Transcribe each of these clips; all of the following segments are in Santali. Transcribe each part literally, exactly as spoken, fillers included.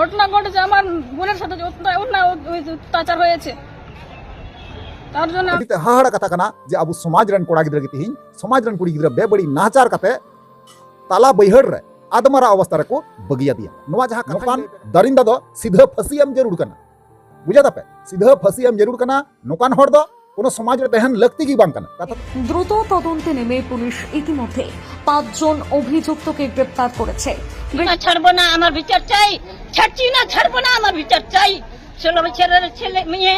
ঘটনা ঘটেছে আমার বোনের সাথে যে অত্যাচার, অন্যায় অত্যাচার হয়েছে, তার জন্য। ᱟᱹᱰᱤ ᱛᱮ ᱦᱟᱦᱟᱲᱟ ᱠᱟᱛᱷᱟ ᱠᱟᱱᱟ ᱡᱮ ᱟᱵᱚ ᱥᱚᱢᱟᱡᱽ ᱨᱮᱱ ᱠᱚᱲᱟ ᱜᱤᱫᱽᱨᱟᱹ ᱜᱮ ᱛᱮᱦᱮᱧ ᱥᱚᱢᱟᱡᱽ ᱨᱮᱱ ᱠᱩᱲᱤ ᱜᱤᱫᱽᱨᱟᱹ ᱵᱮᱵᱟᱹᱲᱤᱡ ᱱᱟᱦᱟᱪᱟᱨ ᱠᱟᱛᱮ ᱛᱟᱞᱟ ᱵᱟᱹᱭᱦᱟᱹᱲ ᱨᱮ ᱟᱫᱢᱟᱨᱟ ᱚᱵᱚᱥᱛᱟ ᱨᱮᱠᱚ ᱵᱟᱹᱜᱤᱭᱟᱫᱮᱭᱟ᱾ ᱱᱚᱣᱟ ᱡᱟᱦᱟᱸ ᱠᱟᱛᱷᱟ ᱱᱚᱝᱠᱟᱱ ᱫᱟᱨᱤᱱᱫᱟ ᱫᱚ ᱥᱤᱫᱷᱟᱹ ᱯᱷᱟᱹᱥᱤ ᱮᱢ ᱡᱟᱹᱨᱩᱲ ᱠᱟᱱᱟ, ᱵᱩᱡᱷᱟᱹᱣ ᱫᱟᱯᱮ? ᱥᱤᱫᱷᱟᱹ ᱯᱷᱟᱹᱥᱤ ᱮᱢ ᱡᱟᱹᱨᱩᱲ ᱠᱟᱱᱟ᱾ ᱱᱚᱝᱠᱟᱱ ᱦᱚᱲ ᱫᱚ ᱠᱳᱱᱳ ᱥᱚᱢᱟᱡᱽ ᱨᱮ ᱛᱟᱦᱮᱱ ᱞᱟᱹᱠᱛᱤ ᱜᱮ ᱵᱟᱝ ᱠᱟᱱᱟ᱾ ᱠᱟᱛᱷᱟ দ্রুত তদন্তে নেমে পুলিশ ইতিমধ্যে পাঁচজন অভিযুক্তকে গ্রেপ্তার করেছে। না ছাড়বো না, আমার বিচার চাই। ছাড়ছি না, ছাড়বো না, আমার বিচার চাই। ষোলো বছরের ছেলে মেয়ে,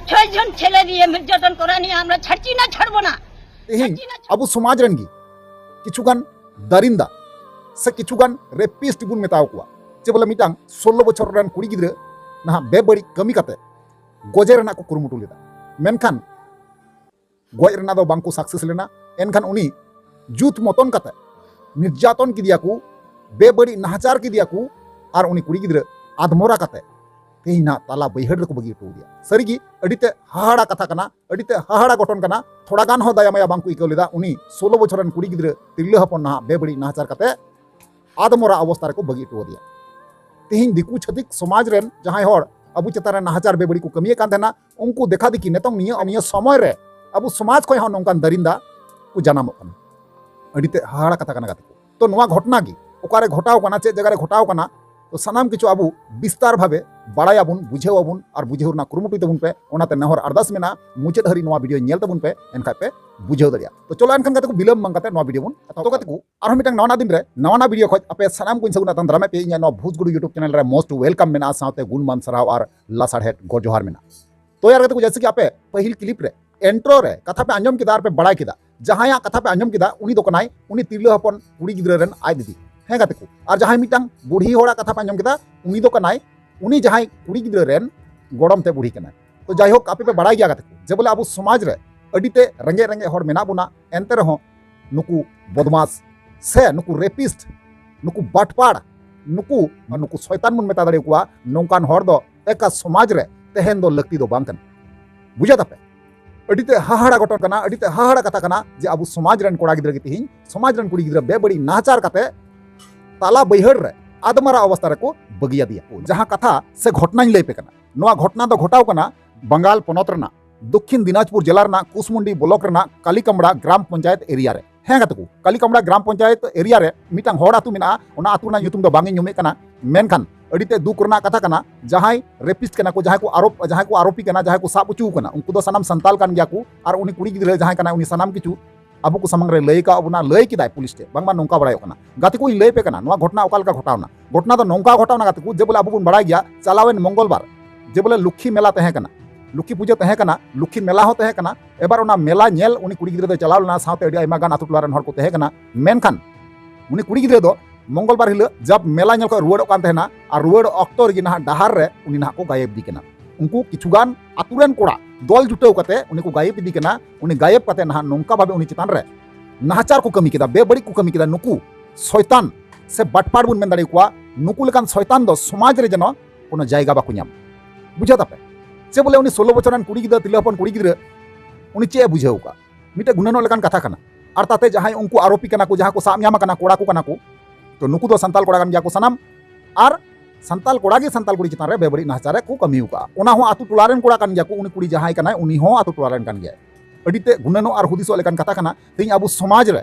ছয় জন ছেলে দিয়ে নির্যাতন করা নিয়ে আমরা ছাড়ছি না, ছাড়বো না। ᱛᱮᱦᱮᱧ ᱟᱵᱚ ᱥᱚᱢᱟᱡᱽ ᱨᱮᱱ ᱜᱮ ᱠᱤᱪᱷᱩ ᱜᱟᱱ ᱫᱟᱨᱤᱱᱫᱟ ᱥᱮ ᱠᱤᱪᱷᱩ ᱜᱟᱱ ᱨᱮᱯᱤᱥᱴ ᱵᱚᱱ ᱢᱮᱛᱟᱣ ᱠᱚᱣᱟ, ᱪᱮ ᱵᱚᱞᱮ ᱢᱤᱫᱴᱟᱝ ᱥᱳᱞᱞᱳ ᱵᱚᱪᱷᱚᱨ ᱨᱮᱱ ᱠᱩᱲᱤ ᱜᱤᱫᱽᱨᱟᱹ ᱱᱟᱦᱟᱜ ᱵᱮᱵᱟᱹᱲᱤᱡ ᱠᱟᱹᱢᱤ ᱠᱟᱛᱮ ᱜᱚᱡᱮ ᱨᱮᱱᱟᱜ ᱠᱚ ᱠᱩᱨᱩᱢᱩᱴᱩ ᱞᱮᱫᱟ᱾ ᱢᱮᱱᱠᱷᱟᱱ ᱜᱚᱡ ᱨᱮᱱᱟᱜ ᱫᱚ ᱵᱟᱝ ᱠᱚ ᱥᱟᱠᱥᱮᱥ ᱞᱮᱱᱟ᱾ ᱮᱱᱠᱷᱟᱱ ᱩᱱᱤ ᱡᱩᱛ ᱢᱚᱛᱚᱱ ᱠᱟᱛᱮ ᱱᱤᱨᱡᱟᱛᱚᱱ ᱠᱮᱫᱮᱭᱟ ᱠᱚ, ᱵᱮᱵᱟᱹᱲᱤᱡ ᱱᱟᱦᱟᱪᱟᱨ ᱠᱮᱫᱮᱭᱟ ᱠᱚ, ᱟᱨ ᱩᱱᱤ ᱠᱩᱲᱤ ᱜᱤᱫᱽᱨᱟᱹ ᱟᱫᱢᱚᱨᱟ ᱠᱟᱛᱮ ᱛᱮᱦᱮᱧ ᱱᱟᱦᱟᱜ ᱛᱟᱞᱟ ᱵᱟᱹᱭᱦᱟᱹᱲ ᱨᱮᱠᱚ ᱵᱟᱹᱜᱤ ᱦᱚᱴᱚ ᱟᱫᱮᱭᱟ᱾ ᱥᱟᱹᱨᱤᱜᱮ ᱟᱹᱰᱤ ᱛᱮ ᱦᱟᱦᱟᱲᱟ ᱠᱟᱛᱷᱟ ᱠᱟᱱᱟ, ᱟᱹᱰᱤ ᱛᱮ ᱦᱟᱦᱟᱲᱟ ᱜᱷᱚᱴᱚᱱ ᱠᱟᱱᱟ᱾ ᱛᱷᱚᱲᱟ ᱜᱟᱱ ᱦᱚᱸ ᱫᱟᱭᱟ ᱢᱟᱭᱟ ᱵᱟᱝ ᱠᱚ ᱟᱹᱭᱠᱟᱹᱣ ᱞᱮᱫᱟ᱾ ᱩᱱᱤ ᱥᱳᱞᱞᱳ ᱵᱚᱪᱷᱚᱨ ᱨᱮᱱ ᱠᱩᱲᱤ ᱜᱤᱫᱽᱨᱟᱹ, ᱛᱤᱨᱞᱟᱹ ᱦᱚᱯᱚᱱ ᱱᱟᱦᱟᱜ ᱵᱮᱵᱟᱹᱲᱤᱡ ᱱᱟᱦᱟᱪᱟᱨ ᱠᱟᱛᱮ ᱟᱫᱢᱚᱨᱟ ᱚᱵᱚᱥᱛᱟ ᱨᱮᱠᱚ ᱵᱟᱹᱜᱤ ᱦᱚᱴᱚ ᱟᱫᱮᱭᱟ᱾ ᱛᱮᱦᱮᱧ ᱫᱤᱠᱩ ᱪᱷᱟᱹᱛᱤᱠ ᱥᱚᱢᱟᱡᱽ ᱨᱮᱱ ᱡᱟᱦᱟᱸᱭ ᱦᱚᱲ ᱟᱵᱚ ᱪᱮᱛᱟᱱ ᱨᱮ ᱱᱟᱦᱟᱪᱟᱨ ᱵᱮᱵᱟᱹᱲᱤᱡ ᱠᱚ ᱠᱟᱹᱢᱤᱭᱮᱫ ᱠᱟᱱ ᱛᱟᱦᱮᱱᱟ, ᱩᱱᱠᱩ ᱫᱮᱠᱷᱟ ᱫᱮᱠᱷᱤ ᱱᱤᱛᱚᱝ ᱱᱤᱭᱟᱹ ᱱᱤᱭᱟᱹ ᱥᱚᱢᱚᱭ ᱨᱮ ᱟᱵᱚ ᱥᱚᱢᱟᱡᱽ ᱠᱷᱚᱱ ᱦᱚᱸ ᱱᱚᱝᱠᱟᱱ ᱫᱟᱨᱤᱱᱫᱟ ᱠᱚ ᱡᱟᱱᱟᱢᱚᱜ ᱠᱟᱱᱟ᱾ ᱟᱹᱰᱤ ᱛᱮ ᱦᱟᱦᱟᱲᱟ ᱠᱟᱛᱷᱟ ᱠᱟᱱᱟ ᱜᱟᱛᱮ ᱠᱚ᱾ ᱛᱚ ᱱᱚᱣᱟ ᱜᱷᱚᱴᱚᱱᱟ ᱜᱮ ᱚᱠᱟᱨᱮ ᱜᱷᱚᱴᱟᱣ ᱠᱟᱱᱟ, ᱪᱮᱫ ᱡᱟᱭᱜᱟ ᱨᱮ ᱜᱷᱚᱴᱟᱣ ᱠᱟᱱᱟ, ᱛᱚ ᱥᱟᱱᱟᱢ ᱠᱤᱪᱷᱩ ᱟᱵᱚ ᱵᱤᱥᱛᱟᱨ ᱵᱷᱟᱵᱮ ᱵᱟᱲᱟᱭᱟᱵᱚᱱ, ᱵᱩᱡᱷᱟᱹᱣ ᱟᱵᱚᱱ ᱟᱨ ᱵᱩᱡᱷᱟᱹᱣ ᱨᱮᱱᱟᱜ ᱠᱩᱨᱩᱢᱩᱴᱩᱭ ᱛᱟᱵᱚᱱ ᱯᱮ᱾ ᱚᱱᱟᱛᱮ ᱱᱮᱦᱚᱨ ᱟᱨᱫᱟᱥ ᱢᱮᱱᱟᱜᱼᱟ, ᱢᱩᱪᱟᱹᱫ ᱦᱟᱹᱨᱤᱡ ᱱᱚᱣᱟ ᱵᱷᱤᱰᱤᱭᱳ ᱧᱮᱞ ᱛᱟᱵᱚᱱ ᱯᱮ, ᱮᱱᱠᱷᱟᱡ ᱯᱮ ᱵᱩᱡᱷᱟᱹᱣ ᱫᱟᱲᱮᱭᱟᱜᱼᱟ᱾ ᱛᱚ ᱪᱚᱞᱚ ᱮᱱᱠᱷᱟᱱ ᱜᱟᱛᱮ ᱠᱚ, ᱵᱤᱞᱚᱢ ᱵᱟᱝ ᱠᱟᱛᱮ ᱱᱚᱣᱟ ᱵᱷᱤᱰᱤᱭᱳ ᱵᱚᱱ ᱮᱛᱚᱦᱚᱵ᱾ ᱛᱚ ᱜᱟᱛᱮ ᱠᱚ, ᱟᱨᱦᱚᱸ ᱢᱤᱫᱴᱟᱝ ᱱᱟᱣᱟ ᱱᱟᱣᱟ ᱫᱤᱱ ᱨᱮ ᱱᱟᱣᱟ ᱱᱟᱣᱟ ᱵᱷᱤᱰᱤᱭᱳ ᱠᱷᱚᱡ ᱟᱯᱮ ᱥᱟᱱᱟᱢ ᱠᱚᱧ ᱥᱟᱹᱜᱩᱱ ᱟᱛᱟᱝ ᱫᱟᱨᱟᱢᱮᱫ ᱯᱮ᱾ ᱤᱧᱟᱹᱜ ᱱᱚᱣᱟ ᱵᱷᱩᱡᱽ ᱜᱩᱰᱩ YouTube ᱪᱮᱱᱮᱞ ᱨᱮ most welcome ᱢᱮᱱᱟᱜᱼᱟ, ᱥᱟᱶᱛᱮ ᱜᱩᱱᱢᱟᱱ ᱥᱟᱨᱦᱟᱣ ᱟᱨ ᱞᱟᱥᱟᱲᱦᱮᱫ ᱜᱚᱰ ᱡᱚᱦᱟᱨ ᱢᱮᱱᱟᱜᱼᱟ᱾ ᱛᱚ ᱭᱟᱨ ᱜᱟᱛᱮ ᱠᱚ, ᱡᱮᱭᱥᱮ ᱠᱤ ᱟᱯᱮ ᱯᱟᱹᱦᱤᱞ ᱠᱞᱤᱯ ᱨᱮ ᱮᱱᱴᱨᱳ ᱨᱮ ᱠᱟᱛᱷᱟ ᱯᱮ ᱟᱸᱡᱚᱢ ᱠᱮᱫᱟ ᱟᱨ ᱯᱮ ᱵᱟᱲᱟᱭ ᱠᱮᱫᱟ, ᱡᱟᱦᱟᱸᱭᱟᱜ ᱠᱟᱛᱷᱟ ᱯᱮ ᱟᱸᱡᱚᱢ ᱠᱮᱫᱟ ᱩᱱᱤ ᱫᱚ ᱠᱟᱱᱟᱭ ᱩᱱᱤ ᱛᱤᱨᱞᱟᱹ ᱦᱚᱯᱚᱱ ᱠᱩᱲᱤ ᱜᱤᱫᱽᱨᱟᱹ ᱨᱮᱱ ᱟᱡ ᱫᱤᱫᱤ᱾ ᱦᱮᱸ ᱜᱟᱛᱮ ᱠᱚ, ᱟᱨ ᱡᱟᱦᱟᱸᱭ ᱢᱤᱫᱴᱟᱝ ᱵᱩᱲᱦᱤ ᱦᱚᱲᱟᱜ ᱠᱟᱛᱷᱟ ᱯᱮ ᱟᱸᱡᱚᱢ ᱠᱮᱫᱟ ᱩᱱᱤ ᱫᱚ ᱠᱟᱱᱟᱭ ᱩᱱᱤ ᱡᱟᱦᱟᱸᱭ ᱠᱩᱲᱤ ᱜᱤᱫᱽᱨᱟᱹ ᱨᱮᱱ ᱜᱚᱲᱚᱢ ᱛᱮ ᱵᱩᱲᱦᱤ ᱠᱟᱱᱟᱭ᱾ ᱛᱚ ᱡᱟᱭᱦᱳᱠ, ᱟᱯᱮ ᱯᱮ ᱵᱟᱲᱟᱭ ᱜᱮᱭᱟ ᱜᱟᱛᱮ ᱠᱚ, ᱡᱮ ᱵᱚᱞᱮ ᱟᱵᱚ ᱥᱚᱢᱟᱡᱽ ᱨᱮ ᱟᱹᱰᱤ ᱛᱮ ᱨᱮᱸᱜᱮᱡ ᱨᱮᱸᱜᱮᱡ ᱦᱚᱲ ᱢᱮᱱᱟᱜ ᱵᱚᱱᱟ, ᱮᱱᱛᱮ ᱨᱮᱦᱚᱸ ᱱᱩᱠᱩ ᱵᱚᱫᱢᱟᱥ ᱥᱮ ᱱᱩᱠᱩ ᱨᱮᱯᱤᱥᱴ, ᱱᱩᱠᱩ ᱵᱟᱴᱯᱟᱲ, ᱱᱩᱠᱩ, ᱱᱩᱠᱩ ᱥᱚᱭᱛᱟᱱ ᱵᱚᱱ ᱢᱮᱛᱟ ᱫᱟᱲᱮ ᱟᱠᱚᱣᱟ, ᱱᱚᱝᱠᱟᱱ ᱦᱚᱲ ᱫᱚ ᱮᱠᱟ ᱥᱚᱢᱟᱡᱽ ᱨᱮ ᱛᱟᱦᱮᱱ ᱫᱚ ᱞᱟᱹᱠᱛᱤ ᱫᱚ ᱵᱟᱝ ᱠᱟᱱᱟ᱾ ᱵᱩᱡᱷᱟᱹᱣ ᱫᱟᱯᱮ? ᱟᱹᱰᱤ ᱛᱮ ᱦᱟᱦᱟᱲᱟ ᱜᱷᱚᱴᱚᱱ ᱠᱟᱱᱟ, ᱟᱹᱰᱤ ᱛᱮ ᱦᱟᱦᱟᱲᱟ ᱠᱟᱛᱷᱟ ᱠᱟᱱᱟ ᱡᱮ ᱟᱵᱚ ᱥᱚᱢᱟᱡᱽ ᱨᱮᱱ ᱠᱚᱲᱟ ᱜᱤᱫᱽᱨᱟᱹ ᱜᱮ ᱛᱮᱦᱮᱧ ᱥᱚᱢᱟᱡᱽ ᱨᱮᱱ ᱠᱩᱲᱤ ᱜᱤᱫᱽᱨᱟᱹ ᱵᱮᱵᱟᱹᱲᱤᱡ ᱱᱟᱦᱟᱪᱟᱨ ᱠᱟᱛᱮ ᱛᱟᱞᱟ ᱵᱟᱹᱭᱦᱟᱹᱲ ᱨᱮ ᱟᱫᱢᱟᱨᱟ ᱚᱵᱚᱥᱛᱟ ᱨᱮᱠᱚ ᱵᱟᱹᱜᱤᱭᱟᱫᱮᱭᱟ᱾ ᱡᱟᱦᱟᱸ ᱠᱟᱛᱷᱟ ᱥᱮ ᱜᱷᱚᱴᱱᱟᱧ ᱞᱟᱹᱭ ᱯᱮ ᱠᱟᱱᱟ, ᱱᱚᱣᱟ ᱜᱷᱚᱴᱱᱟ ᱫᱚ ᱜᱷᱚᱴᱟᱣ ᱠᱟᱱᱟ ᱵᱟᱝᱜᱟᱞ ᱯᱚᱱᱚᱛ ᱨᱮᱱᱟᱜ ᱫᱚᱠᱠᱷᱤᱱ ᱫᱤᱱᱟᱡᱽᱯᱩᱨ ᱡᱮᱞᱟ ᱨᱮᱱᱟᱜ ᱠᱩᱥᱢᱩᱱᱰᱤ ᱵᱞᱚᱠ ᱨᱮᱱᱟᱜ ᱠᱟᱞᱤᱠᱟᱢᱲᱟ ᱜᱨᱟᱢ ᱯᱚᱧᱪᱟᱭᱮᱛ ᱮᱨᱤᱭᱟ ᱨᱮ᱾ ᱦᱮᱸ ᱜᱟᱛᱮ ᱠᱚ, ᱠᱟᱞᱤᱠᱟᱢᱲᱟ ᱜᱨᱟᱢ ᱯᱚᱧᱪᱟᱭᱮᱛ ᱮᱨᱤᱭᱟ ᱨᱮ ᱢᱤᱫᱴᱟᱝ ᱦᱚᱲ ᱟᱹᱛᱩ ᱢᱮᱱᱟᱜᱼᱟ, ᱚᱱᱟ ᱟᱹᱛᱩ ᱨᱮᱱᱟᱜ ᱧᱩᱛᱩᱢ ᱫᱚ ᱵᱟᱝ ᱤᱧ ᱧᱩᱢᱮᱫ ᱠᱟᱱᱟ, ᱢᱮᱱᱠᱷᱟᱱ ᱟᱹᱰᱤ ᱛᱮ ᱫᱩᱠ ᱨᱮᱱᱟᱜ ᱠᱟᱛᱷᱟ ᱠᱟᱱᱟ, ᱡᱟᱦᱟᱸᱭ ᱨᱮᱯᱤᱥᱴ ᱠᱟᱱᱟ ᱠᱚ, ᱡᱟᱦᱟᱸᱭ ᱠᱚ ᱟᱨᱳᱯ, ᱡᱟᱦᱟᱸᱭ ᱠᱚ ᱟᱨᱳᱯᱤ ᱠᱟᱱᱟ, ᱡᱟᱦᱟᱸᱭ ᱠᱚ ᱥᱟᱵ ᱦᱚᱪᱚ ᱠᱟᱱᱟ, ᱩᱱᱠᱩ ᱫᱚ ᱥᱟᱱᱟᱢ ᱥᱟᱱᱛᱟᱞ ᱠᱟᱱ ᱜᱮᱭᱟ ᱠᱚ᱾ ᱟᱨ ᱩᱱᱤ ᱠᱩᱲᱤ ᱜᱤᱫᱽᱨᱟᱹ ᱡᱟᱦᱟᱸᱭ ᱠᱟᱱᱟᱭ, ᱩᱱᱤ ᱥᱟᱱᱟᱢ ᱠᱤᱪᱷᱩ ᱟᱵᱚ ᱠᱚ ᱥᱟᱢᱟᱝ ᱨᱮ ᱞᱟᱹᱭ ᱠᱟᱜ ᱵᱚᱱᱟ, ᱞᱟᱹᱭ ᱠᱮᱫᱟᱭ ᱯᱩᱞᱤᱥ ᱴᱷᱮᱱ, ᱵᱟᱝᱢᱟ ᱱᱚᱝᱠᱟ ᱵᱟᱲᱟᱭᱚᱜ ᱠᱟᱱᱟ᱾ ᱜᱟᱛᱮ ᱠᱚ, ᱤᱧ ᱞᱟᱹᱭ ᱯᱮ ᱠᱟᱱᱟ ᱱᱚᱣᱟ ᱜᱷᱚᱴᱱᱟ ᱚᱠᱟ ᱞᱮᱠᱟ ᱜᱷᱚᱴᱟᱣᱱᱟ᱾ ᱜᱷᱚᱴᱱᱟ ᱫᱚ ᱱᱚᱝᱠᱟ ᱜᱷᱚᱴᱟᱣᱱᱟ ᱜᱟᱛᱮ ᱠᱚ, ᱡᱮ ᱵᱚᱞᱮ ᱟᱵᱚ ᱵᱚᱱ ᱵᱟᱲᱟᱭ ᱜᱮᱭᱟ, ᱪᱟᱞᱟᱣᱮᱱ ᱢᱚᱝᱜᱚᱞ ᱵᱟᱨ ᱡᱮ ᱵᱚᱞᱮ ᱞᱚᱠᱠᱷᱤ ᱢᱮᱞᱟ ᱛᱟᱦᱮᱸ ᱠᱟᱱᱟ, ᱞᱚᱠᱠᱷᱤ ᱯᱩᱡᱟᱹ ᱛᱟᱦᱮᱸ ᱠᱟᱱᱟ, ᱞᱚᱠᱠᱷᱤ ᱢᱮᱞᱟ ᱦᱚᱸ ᱛᱟᱦᱮᱸ ᱠᱟᱱᱟ᱾ ᱮᱵᱟᱨ ᱚᱱᱟ ᱢᱮᱞᱟ ᱧᱮᱞ ᱩᱱᱤ ᱠᱩᱲᱤ ᱜᱤᱫᱽᱨᱟᱹ ᱫᱚ ᱪᱟᱞᱟᱣ ᱞᱮᱱᱟ, ᱥᱟᱶᱛᱮ ᱟᱹᱰᱤ ᱟᱭᱢᱟ ᱜᱟᱱ ᱟᱛᱳ ᱴᱚᱞᱟ ᱨᱮᱱ ᱦᱚᱲ ᱠᱚ ᱛᱟᱦᱮᱸ ᱠᱟᱱᱟ᱾ ᱢᱮᱱᱠᱷᱟᱱ ᱩᱱᱤ ᱠᱩᱲᱤ ᱜᱤᱫᱽᱨᱟᱹ ᱫᱚ ᱢᱚᱝᱜᱚᱞ ᱵᱟᱨ ᱦᱤᱞᱳᱜ ᱡᱟᱵ ᱢᱮᱞᱟ ᱧᱮᱞ ᱠᱷᱚᱱ ᱨᱩᱣᱟᱹᱲᱚᱜ ᱠᱟᱱ ᱛᱟᱦᱮᱱᱟ, ᱟᱨ ᱨᱩᱣᱟᱹᱲ ᱚᱠᱛᱚ ᱨᱮᱜᱮ ᱱᱟᱦᱟᱜ ᱰᱟᱦᱟᱨ ᱨᱮ ᱩᱱᱤ ᱱᱟᱦᱟᱜ ᱠᱚ ᱜᱟᱭᱮᱵ ᱤᱫᱤ ᱠᱟᱱᱟ᱾ ᱩᱱᱠᱩ ᱠᱤᱪᱷᱩ ᱜᱟᱱ ᱟᱛᱳ ᱨᱮᱱ ᱠᱚᱲᱟ ᱫᱚᱞ ᱡᱩᱴᱟᱹᱣ ᱠᱟᱛᱮ ᱩᱱᱤ ᱠᱚ ᱜᱟᱭᱮᱵ ᱤᱫᱤ ᱠᱟᱱᱟ᱾ ᱩᱱᱤ ᱜᱟᱭᱮᱵ ᱠᱟᱛᱮ ᱱᱟᱦᱟᱜ ᱱᱚᱝᱠᱟ ᱵᱷᱟᱵᱮ ᱩᱱᱤ ᱪᱮᱛᱟᱱ ᱨᱮ ᱱᱟᱦᱟᱪᱟᱨ ᱠᱚ ᱠᱟᱹᱢᱤ ᱠᱮᱫᱟ, ᱵᱮᱵᱟᱹᱲᱤᱡ ᱠᱚ ᱠᱟᱹᱢᱤ ᱠᱮᱫᱟ᱾ ᱱᱩᱠᱩ ᱥᱚᱭᱛᱟᱱ ᱥᱮ ᱵᱟᱴᱯᱟᱲ ᱵᱚᱱ ᱢᱮᱱ ᱫᱟᱲᱮ ᱟᱠᱚᱣᱟ, ᱱᱩᱠᱩ ᱞᱮᱠᱟᱱ ᱥᱚᱭᱛᱟᱱ ᱫᱚ ᱥᱚᱢᱟᱡᱽ ᱨᱮ ᱡᱮᱱᱚ ᱠᱳᱱᱳ ᱡᱟᱭᱜᱟ ᱵᱟᱠᱚ ᱧᱟᱢ᱾ ᱵᱩᱡᱷᱟᱹᱣ ᱛᱟᱯᱮ? ᱪᱮᱫ ᱵᱚᱞᱮ ᱩᱱᱤ ᱥᱳᱞᱳ ᱵᱚᱪᱷᱚᱨ ᱨᱮᱱ ᱠᱩᱲᱤ ᱜᱤᱫᱽᱨᱟᱹ, ᱛᱤᱨᱞᱟᱹ ᱦᱚᱯᱚᱱ ᱠᱩᱲᱤ ᱜᱤᱫᱽᱨᱟᱹ, ᱩᱱᱤ ᱪᱮᱫ ᱮ ᱵᱩᱡᱷᱟᱹᱣ ᱟᱠᱟᱫ? ᱢᱤᱫᱴᱮᱱ ᱜᱩᱱᱟᱹᱱᱚᱜ ᱞᱮᱠᱟᱱ ᱠᱟᱛᱷᱟ ᱠᱟᱱᱟ᱾ ᱟᱨ ᱛᱟᱛᱮ ᱡᱟᱦᱟᱸᱭ ᱩᱱᱠᱩ ᱟᱨᱳᱯᱤ ᱠᱟᱱᱟ ᱠᱚ, ᱡᱟᱦᱟᱸ ᱠᱚ ᱥᱟᱵ ᱧᱟᱢ ᱟᱠᱟᱱᱟ, ᱠᱚᱲᱟ ᱠᱚ ᱠᱟᱱᱟ ᱠᱚ, ᱛᱚ ᱱᱩᱠᱩ ᱫᱚ ᱥᱟᱱᱛᱟᱞ ᱠᱚᱲᱟ ᱠᱟᱱ ᱜᱮᱭᱟ ᱠᱚ ᱥᱟᱱᱟᱢ᱾ ᱟᱨ ᱥᱟᱱᱛᱟᱞ ᱠᱚᱲᱟ ᱜᱮ ᱥᱟᱱᱛᱟᱞ ᱠᱩᱲᱤ ᱪᱮᱛᱟᱱ ᱨᱮ ᱵᱮᱵᱟᱹᱲᱤᱡ ᱱᱟᱦᱟᱪᱟᱨ ᱨᱮ ᱠᱚ ᱠᱟᱹᱢᱤ ᱟᱠᱟᱫᱼᱟ᱾ ᱚᱱᱟ ᱦᱚᱸ ᱟᱛᱳ ᱴᱚᱞᱟ ᱨᱮᱱ ᱠᱚᱲᱟ ᱠᱟᱱ ᱜᱮᱭᱟ ᱠᱚ, ᱩᱱᱤ ᱠᱩᱲᱤ ᱡᱟᱦᱟᱸᱭ ᱠᱟᱱᱟᱭ ᱩᱱᱤ ᱦᱚᱸ ᱟᱛᱳ ᱴᱚᱞᱟ ᱨᱮᱱ ᱠᱟᱱ ᱜᱮᱭᱟᱭ᱾ ᱟᱹᱰᱤ ᱛᱮ ᱜᱩᱱᱟᱹᱱᱚᱜ ᱟᱨ ᱦᱩᱫᱤᱥᱚᱜ ᱞᱮᱠᱟᱱ ᱠᱟᱛᱷᱟ ᱠᱟᱱᱟ᱾ ᱛᱮᱦᱮᱧ ᱟᱵᱚ ᱥᱚᱢᱟᱡᱽ ᱨᱮ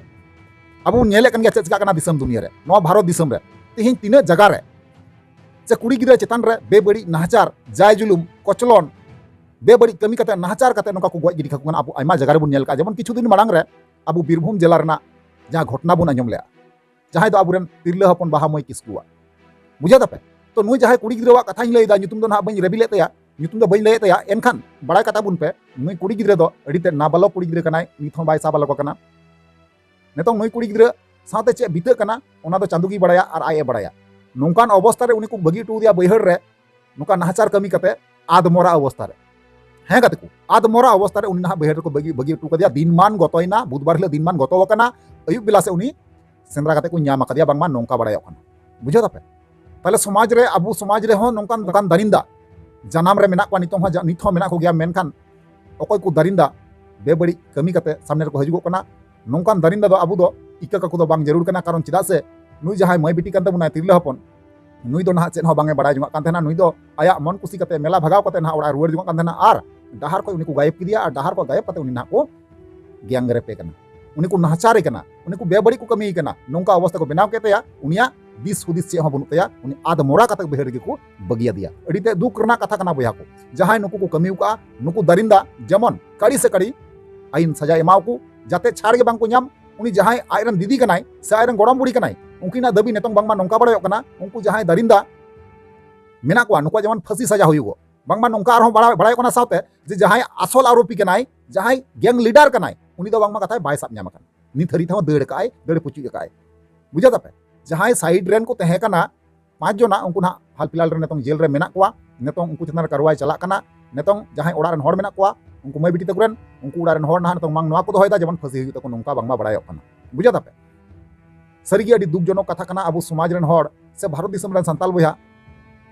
ᱟᱵᱚ ᱵᱚᱱ ᱧᱮᱞᱮᱫ ᱠᱟᱱ ᱜᱮᱭᱟ ᱪᱮᱫ ᱪᱤᱠᱟᱜ ᱠᱟᱱᱟ ᱫᱤᱥᱚᱢ ᱫᱩᱱᱤᱭᱟᱹ ᱨᱮ, ᱱᱚᱣᱟ ᱵᱷᱟᱨᱚᱛ ᱫᱤᱥᱚᱢ ᱨᱮ᱾ ᱛᱮᱦᱮᱧ ᱛᱤᱱᱟᱹᱜ ᱡᱟᱭᱜᱟ ᱨᱮ ᱥᱮ ᱠᱩᱲᱤ ᱜᱤᱫᱽᱨᱟᱹ ᱪᱮᱛᱟᱱ ᱨᱮ ᱵᱮᱵᱟᱹᱲᱤᱡ ᱱᱟᱦᱟᱪᱟᱨ, ᱡᱟᱭ ᱡᱩᱞᱩᱢ, ᱠᱚᱪᱞᱚᱱ, ᱵᱮᱵᱟᱹᱲᱤᱡ ᱠᱟᱹᱢᱤ ᱠᱟᱛᱮ ᱱᱟᱦᱟᱪᱟᱨ ᱠᱟᱛᱮ ᱱᱚᱝᱠᱟ ᱠᱚ ᱜᱚᱡ ᱜᱤᱰᱤ ᱠᱟᱠᱚ ᱠᱟᱱᱟ᱾ ᱟᱵᱚ ᱟᱭᱢᱟ ᱡᱟᱭᱜᱟ ᱨᱮᱵᱚᱱ ᱧᱮᱞ ᱠᱟᱜᱼᱟ᱾ ᱡᱮᱢᱚᱱ ᱠᱤᱪᱷᱩ ᱫᱤᱱ ᱢᱟᱲᱟᱝ ᱨᱮ ᱟᱵᱚ ᱵᱤᱨᱵᱷᱩᱢ ᱡᱮᱞᱟ ᱨᱮᱱᱟᱜ ᱡᱟᱦᱟᱸ ᱜᱷᱚᱴᱱᱟ ᱵᱚᱱ ᱟᱸᱡᱚᱢ ᱞᱮᱜᱼᱟ, ᱡᱟᱦᱟᱸᱭ ᱫᱚ ᱟᱵᱚᱨᱮᱱ ᱛᱤᱨᱞᱟᱹ ᱦᱚᱯᱚᱱ ᱵᱟᱦᱟ ᱢᱟᱹᱭ ᱠᱤᱥᱠᱩᱣᱟᱜ, ᱵᱩᱡᱷᱟᱹᱣ ᱫᱟᱯᱮ? ᱛᱚ ᱱᱩᱭ ᱡᱟᱦᱟᱸᱭ ᱠᱩᱲᱤ ᱜᱤᱫᱽᱨᱟᱹᱣᱟᱜ ᱠᱟᱛᱷᱟᱧ ᱞᱟᱹᱭᱫᱟ, ᱧᱩᱛᱩᱢ ᱫᱚ ᱱᱟᱦᱟᱜ ᱵᱟᱹᱧ ᱨᱮᱵᱤᱞᱮᱫ ᱛᱟᱭᱟ, ᱧᱩᱛᱩᱢ ᱫᱚ ᱵᱟᱹᱧ ᱞᱟᱹᱭᱮᱫ ᱛᱟᱭᱟ, ᱮᱱᱠᱷᱟᱱ ᱵᱟᱲᱟᱭ ᱠᱟᱛᱟ ᱵᱚᱱ ᱯᱮ, ᱱᱩᱭ ᱠᱩᱲᱤ ᱜᱤᱫᱽᱨᱟᱹ ᱫᱚ ᱟᱹᱰᱤ ᱛᱮᱫ ᱱᱟᱵᱟᱞᱚᱠ ᱠᱩᱲᱤ ᱜᱤᱫᱽᱨᱟᱹ ᱠᱟᱱᱟᱭ, ᱱᱤᱛ ᱦᱚᱸ ᱵᱟᱭ ᱥᱟᱵᱟᱞᱚᱠ ᱟᱠᱟᱱᱟ᱾ ᱱᱤᱛᱚᱝ ᱱᱩᱭ ᱠᱩᱲᱤ ᱜᱤᱫᱽᱨᱟᱹ ᱥᱟᱶᱛᱮ ᱪᱮᱫ ᱵᱤᱛᱟᱹᱜ ᱠᱟᱱᱟ, ᱚᱱᱟ ᱫᱚ ᱪᱟᱸᱫᱳ ᱜᱮᱭ ᱵᱟᱲᱟᱭᱟ ᱟᱨ ᱟᱡ ᱮ ᱵᱟᱲᱟᱭᱟ᱾ ᱱᱚᱝᱠᱟᱱ ᱚᱵᱚᱥᱛᱟ ᱨᱮ ᱩᱱᱤ ᱠᱚ ᱵᱟᱹᱜᱤ ᱦᱚᱴᱚ ᱟᱫᱮᱭᱟ ᱵᱟᱹᱭᱦᱟᱹᱲ ᱨᱮ, ᱱᱚᱝᱠᱟ ᱱᱟᱦᱟᱪᱟᱨ ᱠᱟᱹᱢᱤ ᱠᱟᱛᱮ ᱟᱫᱢᱚᱨᱟ ᱚᱵᱚᱥᱛᱟ ᱨᱮ᱾ ᱦᱮᱸ ᱜᱟᱛᱮ ᱠᱚ, ᱟᱫᱢᱚᱨᱟ ᱚᱵᱚᱥᱛᱟ ᱨᱮ ᱩᱱᱤ ᱱᱟᱦᱟᱜ ᱵᱟᱹᱭᱦᱟᱹᱲ ᱨᱮᱠᱚ ᱵᱟᱹᱜᱤ, ᱵᱟᱹᱜᱤ ᱦᱚᱴᱚ ᱠᱟᱫᱮᱭᱟ᱾ ᱫᱤᱱ ᱢᱟᱱ ᱜᱚᱛᱚᱭᱮᱱᱟ, ᱵᱩᱫᱷᱵᱟᱨ ᱦᱤᱞᱳᱜ ᱫᱤᱱ ᱢᱟᱱ ᱜᱚᱛᱚ ᱟᱠᱟᱱᱟ᱾ ᱟᱹᱭᱩᱵ ᱵᱮᱞᱟ ᱥᱮ ᱩᱱᱤ ᱥᱮᱸᱫᱽᱨᱟ ᱠᱟᱛᱮ ᱠᱚ ᱧᱟᱢ ᱟᱠᱟᱫᱮᱭᱟ, ᱵᱟᱝᱢᱟ ᱱᱚᱝᱠᱟ ᱵᱟᱲᱟᱭᱚᱜ ᱠᱟᱱᱟ᱾ ᱵᱩᱡᱷᱟᱹᱣ ᱫᱟᱯᱮ? ᱛᱟᱦᱞᱮ ᱥᱚᱢᱟᱡᱽ ᱨᱮ, ᱟᱵᱚ ᱥᱚᱢᱟᱡᱽ ᱨᱮᱦᱚᱸ ᱱᱚᱝᱠᱟᱱ, ᱱᱚᱝᱠᱟᱱ ᱫᱟᱨᱤᱱᱫᱟ ᱡᱟᱱᱟᱢ ᱨᱮ ᱢᱮᱱᱟᱜ ᱠᱚᱣᱟ, ᱱᱤᱛᱚᱝ ᱦᱚᱸ ᱡᱟ-, ᱱᱤᱛ ᱦᱚᱸ ᱢᱮᱱᱟᱜ ᱠᱚᱜᱮᱭᱟ, ᱢᱮᱱᱠᱷᱟᱱ ᱚᱠᱚᱭ ᱠᱚ ᱫᱟᱨᱤᱱᱫᱟ ᱵᱮᱵᱟᱹᱲᱤᱡ ᱠᱟᱹᱢᱤ ᱠᱟᱛᱮ ᱥᱟᱢᱱᱮ ᱨᱮᱠᱚ ᱦᱤᱡᱩᱜᱚᱜ ᱠᱟᱱᱟ, ᱱᱚᱝᱠᱟᱱ ᱫᱟᱨᱤᱱᱫᱟ ᱫᱚ ᱟᱵᱚ ᱫᱚ ᱤᱠᱟᱹ ᱠᱟᱠᱚ ᱫᱚ ᱵᱟᱝ ᱡᱟᱹᱨᱩᱲ ᱠᱟᱱᱟ᱾ ᱠᱟᱨᱚᱱ ᱪᱮᱫᱟᱜ ᱥᱮ ᱱᱩᱭ ᱡᱟᱦᱟᱸᱭ ᱢᱟᱹᱭ ᱵᱤᱴᱤ ᱠᱟᱱ ᱛᱟᱵᱚᱱᱟᱭ, ᱛᱤᱨᱞᱟᱹ ᱦᱚᱯᱚᱱ, ᱱᱩᱭ ᱫᱚ ᱱᱟᱦᱟᱜ ᱪᱮᱫ ᱦᱚᱸ ᱵᱟᱝ ᱮ ᱵᱟᱲᱟᱭ ᱡᱚᱝᱟᱜ ᱠᱟᱱ ᱛᱟᱦᱮᱱᱟ᱾ ᱱᱩᱭ ᱫᱚ ᱟᱭᱟᱜ ᱢᱚᱱ ᱠᱩᱥᱤ ᱠᱟᱛᱮ ᱢᱮᱞᱟ ᱵᱷᱟᱜᱟᱣ ᱠᱟᱛᱮ ᱱᱟᱦᱟᱜ ᱚᱲᱟᱜ ᱮ ᱨᱩᱣᱟᱹᱲ ᱡᱚᱝᱟᱜ ᱠᱟᱱ ᱛᱟᱦᱮᱱᱟ ᱟᱨ ᱰᱟᱦᱟᱨ ᱠᱷᱚᱱ ᱩᱱᱤ ᱠᱚ ᱜᱟᱭᱮᱵ ᱠᱮᱫᱮᱭᱟ ᱟᱨ ᱰᱟᱦᱟᱨ ᱠᱷᱚᱱ ᱜᱟᱭᱮᱵ ᱠᱟᱛᱮ ᱩᱱᱤ ᱱᱟᱦᱟᱜ ᱠᱚ ᱜᱮᱝ ᱨᱮᱯ ᱮ ᱠᱟᱱᱟ, ᱩᱱᱤ ᱠᱚ ᱱᱟᱦᱟᱪᱟᱨ ᱮ ᱠᱟᱱᱟ, ᱩᱱᱤ ᱠᱚ ᱵᱮᱵᱟᱹᱲᱤᱡ ᱠᱚ ᱠᱟᱹᱢᱤ ᱠᱟᱱᱟ, ᱱᱚᱝᱠᱟ ᱚᱵᱚᱥᱛᱟ ᱠᱚ ᱵᱮᱱᱟᱣ ᱠᱮᱫ ᱛᱟᱭᱟ᱾ ᱩᱱᱤᱭᱟᱜ ᱫᱤᱥ ᱦᱩᱫᱤᱥ ᱪᱮᱫ ᱦᱚᱸ ᱵᱟᱹᱱᱩᱜ ᱛᱟᱭᱟ, ᱩᱱᱤ ᱟᱫ ᱢᱚᱨᱟ ᱠᱟᱛᱮ ᱵᱟᱹᱭᱦᱟᱹᱲ ᱨᱮᱜᱮ ᱠᱚ ᱵᱟᱹᱜᱤᱭᱟᱫᱮᱭᱟ᱾ ᱟᱹᱰᱤ ᱛᱮ ᱫᱩᱠ ᱨᱮᱱᱟᱜ ᱠᱟᱛᱷᱟ ᱠᱟᱱᱟ ᱵᱚᱭᱦᱟ ᱠᱚ, ᱡᱟᱦᱟᱸᱭ ᱱᱩᱠᱩ ᱠᱚ ᱠᱟᱹᱢᱤ ᱟᱠᱟᱫᱼᱟ, ᱱᱩᱠᱩ ᱫᱟᱨᱤᱱᱫᱟ ᱡᱮᱢᱚᱱ ᱠᱟᱹᱲᱤ ᱥᱮ ᱠᱟᱹᱲᱤ ᱟᱭᱤᱱ ᱥᱟᱡᱟ ᱮᱢᱟᱣ ᱠᱚ, ᱡᱟᱛᱮ ᱪᱷᱟᱲ ᱜᱮ ᱵᱟᱝ ᱠᱚ ᱧᱟᱢ᱾ ᱩᱱᱤ ᱡᱟᱦᱟᱸᱭ ᱟᱡᱨᱮᱱ ᱫᱤᱫᱤ ᱠᱟᱱᱟᱭ ᱥᱮ ᱟᱡᱨᱮᱱ ᱜᱚᱲᱚᱢ ᱵᱩᱲᱦᱤ ᱠᱟᱱᱟᱭ, ᱩᱱᱠᱤᱱᱟᱜ ᱫᱟᱹᱵᱤ ᱱᱤᱛᱚᱝ ᱵᱟᱝᱢᱟ ᱱᱚᱝᱠᱟ ᱵᱟᱲᱟᱭᱚᱜ ᱠᱟᱱᱟ, ᱩᱱᱠᱩ ᱡᱟᱦᱟᱸᱭ ᱫᱟᱨᱤᱱᱫᱟ ᱢᱮᱱᱟᱜ ᱠᱚᱣᱟ, ᱱᱩᱠᱩᱣᱟᱜ ᱡᱮᱢᱚᱱ ᱯᱷᱟᱹᱥᱤ ᱥᱟᱡᱟ ᱦᱩᱭᱩᱜᱚᱜ᱾ ᱵᱟᱝᱢᱟ ᱱᱚᱝᱠᱟ ᱟᱨᱦᱚᱸ ᱵᱟᱲᱟᱭ, ᱵᱟᱲᱟᱭᱚᱜ ᱠᱟᱱᱟ ᱥᱟᱶᱛᱮ ᱡᱮ ᱡᱟᱦᱟᱸᱭ ᱟᱥᱚᱞ ᱟᱨᱳᱯᱤ ᱠᱟᱱᱟᱭ, ᱡᱟᱦᱟᱸᱭ ᱜᱮᱝ ᱞᱤᱰᱟᱨ ᱠᱟᱱᱟᱭ, ᱩᱱᱤ ᱫᱚ ᱵᱟᱝᱢᱟ ᱠᱟᱛᱷᱟᱭ ᱵᱟᱭ ᱥᱟᱵ ᱧᱟᱢ ᱟᱠᱟᱱᱟ᱾ ᱱᱤᱛ ᱦᱟᱹᱨᱤᱡ ᱛᱮᱦᱚᱸ ᱫᱟᱹᱲ ᱠᱟᱜᱼᱟᱭ, ᱫᱟᱹᱲ ᱯᱩᱪᱩᱡ ᱟᱠᱟᱜᱼᱟᱭ᱾ ᱵᱩᱡᱷᱟᱹᱣ ᱫᱟᱯᱮ? ᱡᱟᱦᱟᱸᱭ ᱥᱟᱭᱤᱰ ᱨᱮᱱ ᱠᱚ ᱛᱟᱦᱮᱸ ᱠᱟᱱᱟ ᱯᱟᱸᱪ ᱡᱚᱱᱟ, ᱩᱱᱠᱩ ᱱᱟᱦᱟᱜ ᱦᱟᱞ ᱯᱷᱤᱞᱦᱟᱞ ᱨᱮ ᱱᱤᱛᱚᱝ ᱡᱮᱞ ᱨᱮ ᱢᱮᱱᱟᱜ ᱠᱚᱣᱟ᱾ ᱱᱤᱛᱚᱝ ᱩᱱᱠᱩ ᱪᱮᱛᱟᱱ ᱨᱮ ᱠᱟᱨᱣᱟᱭ ᱪᱟᱞᱟᱜ ᱠᱟᱱᱟ᱾ ᱱᱤᱛᱚᱝ ᱡᱟᱦᱟᱸᱭ ᱚᱲᱟᱜ ᱨᱮᱱ ᱦᱚᱲ ᱢᱮᱱᱟᱜ ᱠᱚᱣᱟ, ᱩᱱᱠᱩ ᱢᱟᱹᱭ ᱵᱤᱴᱤ ᱛᱟᱠᱚ ᱨᱮᱱ, ᱩᱱᱠᱩ ᱚᱲᱟᱜ ᱨᱮᱱ ᱦᱚᱲ ᱱᱟᱦᱟᱜ ᱱᱤᱛᱚᱝ ᱢᱟᱝ ᱱᱚᱣᱟ ᱠᱚ ᱫᱚᱦᱚᱭᱮᱫᱟ, ᱡᱮᱢᱚᱱ ᱯᱷᱟᱹᱥᱤ ᱦᱩᱭᱩᱜ ᱛᱟᱠᱚ, ᱱᱚᱝᱠᱟ ᱵᱟᱝᱢᱟ ᱵᱟᱲᱟᱭᱚᱜ ᱠᱟᱱᱟ᱾ ᱵᱩᱡᱷᱟᱹᱣ ᱫᱟᱯᱮ? ᱥᱟᱹᱨᱤᱜᱮ ᱟᱹᱰᱤ ᱫᱩᱠ ᱡᱚᱱᱚᱠ ᱠᱟᱛᱷᱟ ᱠᱟᱱᱟ᱾ ᱟᱵᱚ ᱥᱚᱢᱟᱡᱽ ᱨᱮᱱ ᱦᱚᱲ ᱥᱮ ᱵᱷᱟᱨᱚᱛ ᱫᱤᱥᱚᱢ ᱨᱮᱱ ᱥᱟᱱᱛᱟᱞ ᱵᱚᱭᱦᱟ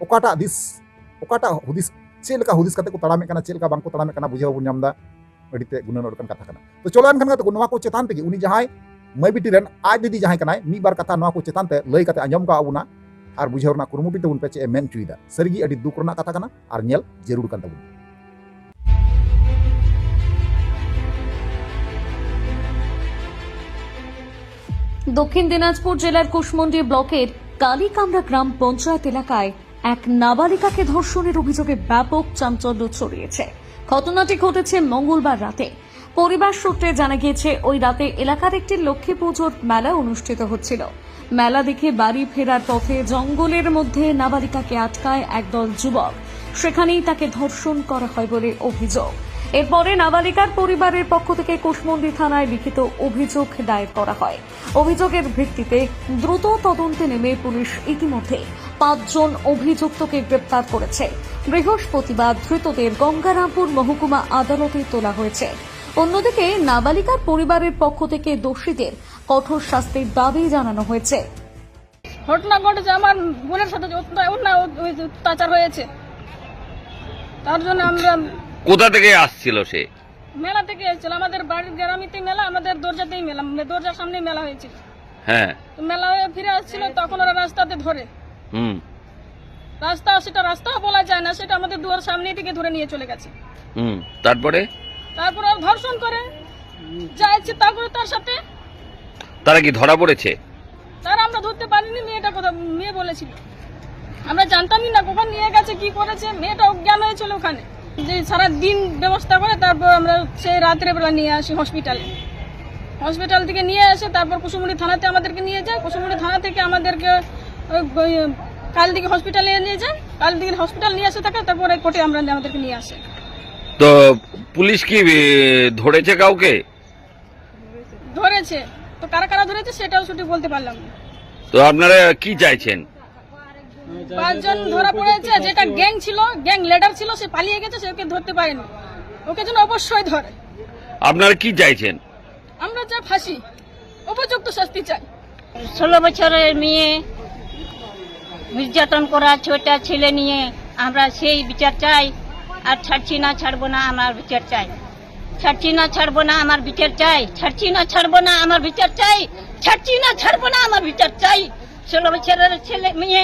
ᱚᱠᱟᱴᱟᱜ ᱫᱤᱥ, ᱚᱠᱟᱴᱟᱜ ᱦᱩᱫᱤᱥ, ᱪᱮᱫ ᱞᱮᱠᱟ ᱦᱩᱫᱤᱥ ᱠᱟᱛᱮ ᱠᱚ ᱛᱟᱲᱟᱢᱮᱫ ᱠᱟᱱᱟ, ᱪᱮᱫ ᱞᱮᱠᱟ ᱵᱟᱝᱠᱚ ᱛᱟᱲᱟᱢᱮᱫ ᱠᱟᱱᱟ, ᱵᱩᱡᱷᱟᱹᱣ ᱵᱟᱵᱚᱱ ᱧᱟᱢ ᱮᱫᱟ᱾ ᱟᱹᱰᱤ ᱛᱮ ᱜᱩᱱᱟᱹᱱᱚᱜ ᱞᱮᱠᱟᱱ ᱠᱟᱛᱷᱟ ᱠᱟᱱᱟ᱾ ᱛᱚ ᱪᱚᱞᱚ ᱮᱱᱠᱷᱟᱱ ᱜᱟᱛᱮ ᱠᱚ, ᱱᱚᱣᱟ ᱠᱚ ᱪᱮᱛᱟᱱ ᱛᱮᱜᱮ ᱩᱱᱤ ᱡᱟᱦᱟᱸᱭ ᱢᱟᱹᱭ ᱵᱤᱴᱤ ᱨᱮᱱ ᱟᱡ ᱫᱤᱫᱤ ᱡᱟᱦᱟᱸᱭ ᱠᱟᱱᱟᱭ, ᱢᱤᱫ ᱵᱟᱨ ᱠᱟᱛᱷᱟ ᱱᱚᱣᱟ ᱠᱚ ᱪᱮᱛᱟᱱ ᱛᱮ ᱞᱟᱹᱭ ᱠᱟᱛᱮ ᱟᱸᱡᱚᱢ ᱠᱟᱜ ᱵᱚᱱᱟ ᱟᱨ ᱵᱩᱡᱷᱟᱹᱣ ᱨᱮᱱᱟᱜ ᱠᱩᱨᱩᱢᱩᱴᱩᱭ ᱛᱟᱵᱚᱱ ᱯᱮ ᱪᱮᱫ ᱮ ᱢᱮᱱ ᱦᱚᱪᱚᱭᱮᱫᱟ᱾ ᱥᱟᱹᱨᱤᱜᱮ ᱟᱹᱰᱤ ᱫᱩᱠ ᱨᱮᱱᱟᱜ ᱠᱟᱛᱷᱟ ᱠᱟᱱᱟ ᱟᱨ ᱧᱮᱞ ᱡᱟᱹᱨᱩᱲ ᱠᱟᱱ ᱛᱟᱵᱚᱱᱟ᱾ দক্ষিণ দিনাজপুর জেলার কুশমন্ডি ব্লকের কালিকামরা গ্রাম পঞ্চায়েত এলাকায় এক নাবালিকাকে ধর্ষণের অভিযোগে ব্যাপক চাঞ্চল্য ছড়িয়েছে। ঘটনাটি ঘটেছে মঙ্গলবার রাতে। পরিবার সূত্রে জানা গিয়েছে, ওই রাতে এলাকার একটি লক্ষ্মী পুজোর মেলা অনুষ্ঠিত হচ্ছিল। মেলা দেখে বাড়ি ফেরার পথে জঙ্গলের মধ্যে নাবালিকাকে আটকায় একদল যুবক। সেখানেই তাকে ধর্ষণ করা হয় বলে অভিযোগ। এরপরে নাবালিকার পরিবারের পক্ষ থেকে কুশমন্ডি থানায় লিখিত অভিযোগ দায়ের করা হয়। অভিযোগের ভিত্তিতে দ্রুত তদন্তে নেমে পুলিশ ইতিমধ্যে পাঁচজন অভিযুক্তকে গ্রেপ্তার করেছে। বৃহস্পতিবার ধৃতদের গঙ্গারামপুর মহকুমা আদালতে তোলা হয়েছে। অন্যদিকে নাবালিকার পরিবারের পক্ষ থেকে দোষীদের কঠোর শাস্তির দাবি জানানো হয়েছে। ঘটনা ঘটেছে আমার বোনের সাথে যে অত্যাচার হয়েছে, তার জন্য আমরা কোথা থেকে আসছিল সে? মেলা থেকে এসেছিল। আমাদের বাড়ির গ্রামেতেই মেলা, আমাদের দরজাতেই মেলা, মানে দরজার সামনেই মেলা হয়েছিল। হ্যাঁ। তো মেলা হয়ে ফিরে আসছিল, তখন ওরা রাস্তাতে ধরে। হুম। রাস্তা, সেটা রাস্তাও বলা যায় না, সেটা আমাদের দুয়ার সামনে থেকে ধরে নিয়ে চলে গেছে। হুম। তারপরে? তারপর ওরা ধর্ষণ করে, যা ইচ্ছে তা করে তার সাথে। তারা কি ধরা পড়েছে? তারা আমরা ধরতে পারিনি, মেয়েটা কোথাও, মেয়ে বলেছিল। আমরা জানতামই না কখন নিয়ে গেছে, কি করেছে, মেয়েটা অজ্ঞান হয়েছিল ওখানে। যে সারা দিন ব্যবস্থা করে, তারপর আমরা সেই রাত্রে বেলা নিয়ে আসি হসপিটালে। হসপিটাল থেকে নিয়ে এসে তারপর কুসুমুড়ি থানাতে আমাদেরকে নিয়ে যায়। কুসুমুড়ি থানা থেকে আমাদেরকে ওই, ওই, কাল দিকে হসপিটালে নিয়ে যায়। কাল দিকে হসপিটাল নিয়ে আসে থাকে, তারপরে কোর্টে আমরা, আমাদেরকে নিয়ে আসে। তো পুলিশ কি, এ, ধরেছে কাউকে? ধরেছে, তো কারা কারা ধরেছে সেটাও সঠিক বলতে পারলাম না। তো আপনারা কি চাইছেন? পাঁচজন ধরা পড়েছে, যেটা গ্যাং ছিল, গ্যাং লিডার ছিল, সে পালিয়ে গেছে, সে ওকে ধরতে পারেনি। ওকে যেন অবশ্যই ধরে। আপনারা কি চাইছেন? আমরা চাই ফাঁসি, উপযুক্ত শাস্তি চাই। ষোলো বছরের মেয়ে নির্যাতন করা, ছয়টা ছেলে নিয়ে, আমরা সেই বিচার চাই। আর ছাড়ছি না, ছাড়বো না, আমার বিচার চাই। ছাড়ছি না, ছাড়বো না, আমার বিচার চাই। ছাড়ছি না, ছাড়বো না, আমার বিচার চাই। ছাড়ছি না, ছাড়বো না, আমার বিচার চাই। ষোলো বছরের ছেলে মেয়ে,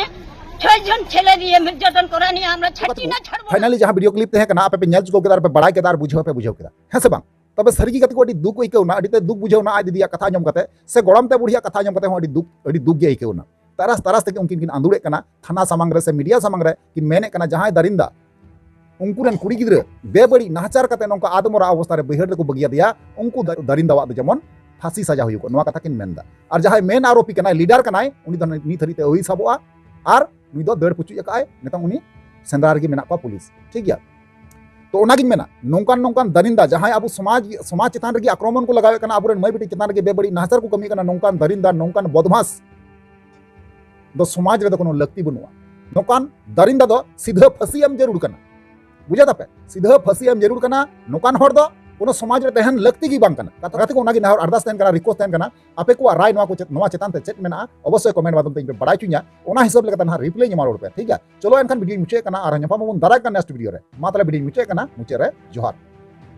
ছয়জন ছেলে দিয়ে নির্যাতন করা নিয়ে আমরা ছাড়ছি না, ছাড়বো না। Finally ᱡᱟᱦᱟᱸ video clip ᱛᱟᱦᱮᱸ ᱠᱟᱱᱟ, ᱟᱯᱮ ᱯᱮ ᱧᱮᱞ ᱪᱩᱠᱟᱹᱣ ᱠᱮᱫᱟ ᱟᱨ ᱯᱮ ᱵᱟᱲᱟᱭ ᱠᱮᱫᱟ ᱟᱨ ᱵᱩᱡᱷᱟᱹᱣ ᱯᱮ ᱵᱩᱡᱷᱟᱹᱣ ᱠᱮᱫᱟ, ᱦᱮᱸ ᱥᱮ ᱵᱟᱝ? ᱛᱚᱵᱮ ᱥᱟᱹᱨᱤ ᱜᱮ ᱜᱟᱛᱮ ᱠᱚ ᱟᱹᱰᱤ ᱫᱩᱠ ᱟᱹᱭᱠᱟᱹᱣ ᱮᱱᱟ, ᱟᱹᱰᱤ ᱛᱮ ᱫᱩᱠ ᱵᱩᱡᱷᱟᱹᱣ ᱮᱱᱟ ᱟᱡ ᱫᱤᱫᱤᱭᱟᱜ ᱠᱟᱛᱷᱟ ᱟᱸᱡᱚᱢ ᱠᱟᱛᱮ, ᱥᱮ ᱜᱚᱲᱚᱢ ᱛᱮ ᱵᱩᱲᱦᱤᱭᱟᱜ ᱠᱟᱛᱷᱟ ᱟᱸᱡᱚᱢ ᱠᱟᱛᱮ ᱦᱚᱸ ᱟᱹᱰᱤ ᱫᱩᱠ, ᱟᱹᱰᱤ ᱫᱩᱠ ᱜᱮ ᱟᱹᱭᱠᱟᱹᱣ ᱮᱱᱟ᱾ ᱛᱟᱨᱟᱥ ᱛᱟᱨᱟᱥ ᱛᱮᱜᱮ ᱩᱱᱠᱤᱱ ᱠᱤᱱ ᱟᱸᱫᱩᱲᱮᱫ ᱠᱟᱱᱟ ᱛᱷᱟᱱᱟ ᱥᱟᱢᱟᱝ ᱨᱮ ᱥᱮ ᱢᱤᱰᱤᱭᱟ ᱥᱟᱢᱟᱝ ᱨᱮ, ᱠᱤᱱ ᱢᱮᱱᱮᱫ ᱠᱟᱱᱟ, ᱡᱟᱦᱟᱸᱭ ᱫᱟᱨᱤᱱᱫᱟ ᱩᱱᱠᱩ ᱨᱮᱱ ᱠᱩᱲᱤ ᱜᱤᱫᱽᱨᱟᱹ ᱵᱮᱵᱟᱹᱲᱤᱡ ᱱᱟᱦᱟᱪᱟᱨ ᱠᱟᱛᱮ ᱱᱚᱝᱠᱟ ᱟᱫᱢᱚᱨᱟ ᱚᱵᱚᱥᱛᱟ ᱨᱮ ᱵᱟᱹᱭᱦᱟᱹᱲ ᱨᱮᱠᱚ ᱵᱟᱹᱜᱤᱭᱟᱫᱮᱭᱟ, ᱩᱱᱠᱩ ᱫᱟ-, ᱫᱟᱨᱤᱱᱫᱟᱣᱟᱜ ᱫᱚ ᱡᱮᱢᱚᱱ ᱯᱷᱟᱸᱥᱤ ᱥᱟᱡᱟ ᱦᱩᱭᱩᱜ᱾ ᱱᱚᱣᱟ ᱠᱟᱛᱷᱟ ᱠᱤᱱ ᱢᱮᱱᱫᱟ᱾ ᱟᱨ ᱡᱟᱦᱟᱸᱭ ᱢᱮᱱ ᱟᱨᱳᱯᱤ ᱠᱟᱱᱟᱭ, ᱞᱤᱰᱟᱨ ᱠᱟᱱᱟᱭ, ᱩᱱᱤ ᱫᱚ ᱱᱤᱛ ᱦᱟᱹᱨᱤᱡ ᱛᱮ ᱟᱹᱣᱨᱤ ᱥᱟᱵᱚᱜᱼᱟ᱾ ᱟᱨ ᱱᱩᱭ ᱫᱚ ᱫᱟᱹᱲ ᱯᱩᱪᱩᱡ ᱟᱠᱟᱫᱼᱟᱭ, ᱱᱤᱛᱚᱝ ᱩᱱᱤ ᱥᱮᱸᱫᱽᱨᱟ ᱨᱮᱜᱮ ᱢᱮᱱᱟᱜ ᱠᱚᱣᱟ ᱯᱩᱞᱤᱥ, ᱴᱷᱤᱠ ᱜᱮᱭᱟ᱾ ᱛᱚ ᱚᱱᱟᱜᱤᱧ ᱢᱮᱱᱟ, ᱱᱚᱝᱠᱟᱱ ᱱᱚᱝᱠᱟᱱ ᱫᱟᱨᱤᱱᱫᱟ ᱡᱟᱦᱟᱸᱭ ᱟᱵᱚ ᱥᱚᱢᱟᱡᱽ, ᱥᱚᱢᱟᱡᱽ ᱪᱮᱛᱟᱱ ᱨᱮᱜᱮ ᱟᱠᱨᱚᱢᱚᱱ ᱠᱚ ᱞᱟᱜᱟᱣᱮᱫ ᱠᱟᱱᱟ, ᱟᱵᱚᱨᱮᱱ ᱢᱟᱹᱭ ᱵᱤᱴᱤ ᱪᱮᱛᱟᱱ ᱨᱮᱜᱮ ᱵᱮᱵᱟᱹᱲᱤᱡ ᱱᱟᱦᱟᱪᱟᱨ ᱠᱚ ᱠᱟᱹᱢᱤᱭᱮᱫ ᱠᱟᱱᱟ, ᱱᱚᱝᱠᱟᱱ ᱫᱟᱨᱤᱱᱫᱟ, ᱱᱚᱝᱠᱟᱱ ᱵᱚᱫᱢᱟᱥ ᱫᱚ ᱥᱚᱢᱟᱡᱽ ᱨᱮᱫᱚ ᱠᱳᱱᱳ ᱞᱟᱹᱠᱛᱤ ᱵᱟᱹᱱᱩᱜᱼᱟ᱾ ᱱᱚᱝᱠᱟᱱ ᱫᱟᱨᱤᱱᱫᱟ ᱫᱚ ᱥᱤᱫᱷᱟᱹ ᱯᱷᱟᱹᱥᱤ ᱮᱢ ᱡᱟᱹᱨᱩᱲ ᱠᱟᱱᱟ, ᱵᱩᱡᱷᱟᱹᱣ ᱫᱟᱯᱮ? ᱥᱤᱫᱷᱟᱹ ᱯᱷᱟᱹᱥᱤ ᱮᱢ ᱡᱟᱹᱨᱩᱲ ᱠᱟᱱᱟ᱾ ᱱᱚᱝᱠᱟᱱ ᱦᱚᱲ ᱫᱚ ᱠᱳᱱᱳ ᱥᱚᱢᱟᱡᱽ ᱨᱮ ᱛᱟᱦᱮᱱ ᱞᱟᱹᱠᱛᱤ ᱜᱮ ᱵᱟᱝ ᱠᱟᱱᱟ᱾ ᱠᱟᱛᱷᱟ ᱠᱟᱛᱷᱟ ᱠᱚ ᱚᱱᱟᱜᱮ ᱱᱮᱦᱚᱨ ᱟᱨᱫᱟᱥ ᱛᱟᱦᱮᱱ ᱠᱟᱱᱟ, ᱨᱤᱠᱣᱮᱥᱴ ᱛᱟᱦᱮᱱ ᱠᱟᱱᱟ, ᱟᱯᱮ ᱠᱚᱣᱟᱜ ᱨᱟᱭ ᱱᱚᱣᱟ ᱠᱚ ᱪᱮᱫ, ᱱᱚᱣᱟ ᱪᱮᱛᱟᱱ ᱛᱮ ᱪᱮᱫ ᱢᱮᱱᱟᱜᱼᱟ, ᱚᱵᱚᱥᱥᱳᱭ ᱠᱚᱢᱮᱱᱴ ᱢᱟᱫᱽᱫᱷᱚᱢ ᱛᱮ ᱤᱧ ᱯᱮ ᱵᱟᱲᱟᱭ ᱦᱚᱪᱚᱧᱟ᱾ ᱚᱱᱟ ᱦᱤᱥᱟᱹᱵ ᱞᱮᱠᱟᱛᱮ ᱱᱟᱦᱟᱜ ᱨᱤᱯᱞᱟᱭ ᱤᱧ ᱮᱢᱟ ᱨᱩᱣᱟᱹᱲ ᱯᱮᱭᱟ, ᱴᱷᱤᱠ ᱜᱮᱭᱟ? ᱪᱚᱞᱚ ᱮᱱᱠᱷᱟᱱ ᱵᱷᱤᱰᱤᱭᱳᱧ ᱢᱩᱪᱟᱹᱫ ᱠᱟᱱᱟ, ᱟᱨᱦᱚᱸ ᱧᱟᱯᱟᱢ ᱟᱵᱚᱱ ᱫᱟᱨᱟᱭ ᱠᱟᱱ ᱱᱮᱠᱥᱴ ᱵᱷᱤᱰᱤᱭᱳ ᱨᱮ᱾ ᱢᱟ ᱛᱟᱦᱞᱮ ᱵᱷᱤᱰᱤᱭᱳᱧ ᱢᱩᱪᱟᱹᱫ ᱠᱟᱱᱟ, ᱢᱩᱪᱟᱹᱫ ᱨᱮ ᱡᱚᱦᱟᱨ᱾